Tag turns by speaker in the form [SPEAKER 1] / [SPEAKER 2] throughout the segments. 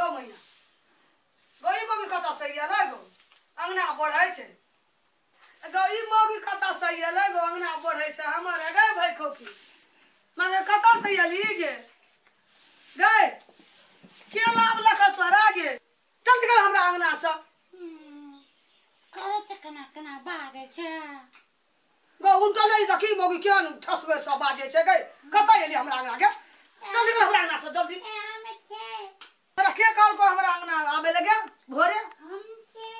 [SPEAKER 1] गौ मैया गौ ई मौगी कतऽ से एलै गौ अंगना बढ़ै छै गौ ई मौगी कतऽ से एलै गौ अंगना बढ़ै छै हमर गै भाई खोखी मगर कतऽ से एली गे गै के लाभ लऽ कऽ तोरा गे चल गेल हमरा अंगना से
[SPEAKER 2] करत केना केना बाजै छै
[SPEAKER 1] गौ उनटल ई देखी मौगी केहन ठसबै सब बाजै छै गै कतऽ एली हमरा अंगना गे चल गेल हमरा अंगना से जल्दी
[SPEAKER 2] ए हम छै
[SPEAKER 1] तोरा के कहलकौ हमरा अंगना आबै लगे भोरे
[SPEAKER 2] हम छै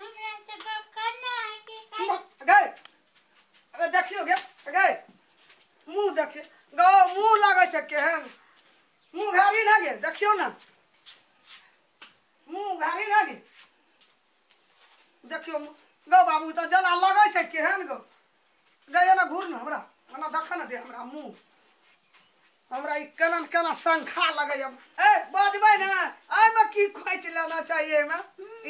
[SPEAKER 2] हमरा से गप करना है कि
[SPEAKER 1] गै अगर देखियौ गे गै मुँह देखियौ गौ मुँह लगै छै केहन मुँह घारी ना गे देखियौ ने मुँह घारी ना गे देखियौ गौ बाबू तऽ जेना लगै छै केहन गौ गै एना घूर ने हमरा एना देख ने दे हमरा मुँह हमरा ई केना ने केना शंखा लगैया ए बजबै ने एहिमे की खोइच लेना चाहिए एहिमे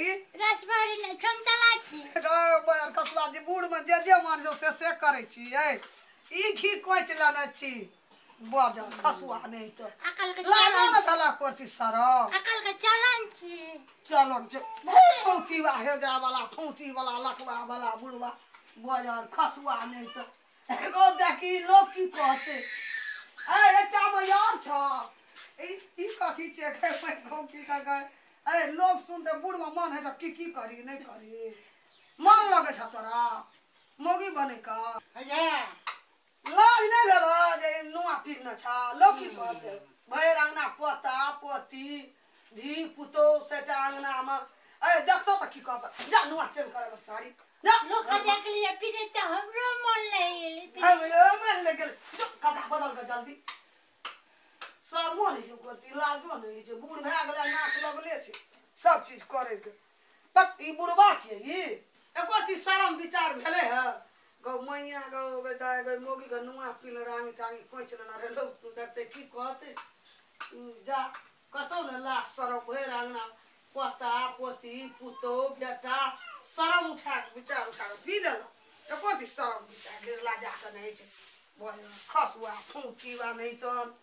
[SPEAKER 1] ई
[SPEAKER 2] रसभरी नहि संतला छी
[SPEAKER 1] गौ बयर कसबा जे बूढ़मे जे जे मन छौ से से करै छियै ई घी खोइच लेने छी बजल खसुआ नहि तऽ
[SPEAKER 2] अकल के
[SPEAKER 1] लाजो
[SPEAKER 2] चलन
[SPEAKER 1] ने धला करती सरम
[SPEAKER 2] अकल के चलन छी
[SPEAKER 1] चलन छै फौती बा हेजा वाला फौती वाला लकवा वाला बुढ़वा बजल खसुआ नहि तऽ एगो देखी लोग की कहते ए एकटा मे यार छ ई ई कथी छै की कहै ए लोग सुनते बुढ़वा मन होइ छै की की करी नहि करी मन लगै छ तोरा मौगी बनै का
[SPEAKER 2] हैया
[SPEAKER 1] लाज नहि भेल जे नुआ पिघने छ लोग की कहते भरि अंगना पोता पोती धी पुतोह सेटा अंगना मे ए देखतो तऽ की कहत जा नुआ चेंज करे साड़ी जा
[SPEAKER 2] लोक के देख लियै पीने तऽ हमरो मन लागि गेलै
[SPEAKER 1] मन लागि गेलै जो कपड़ा बदल के जल्दी शर्मो नहि छै करती लाजो नहि छै बूढ़ भए गेलै नाक लगले छै सब चीज करैके पर ई बुढ़बा छियै ई एको चीज शरम विचार भेलै हँ गौ मैया गौ गै दाइ गै मौगी के नुआ पीन रांगी तांगी खोंचि लेने रहै लोग देखतै की कहतै जा कतौ ने लाज शरम भरि अंगना पोता पोती पुतोह बेटा शरम उठा कऽ विचार उठा कऽ पी लेलक एको चीज शरम विचार गिरला जा कऽ नहि छै खसुआ फौकी वा नहि तऽ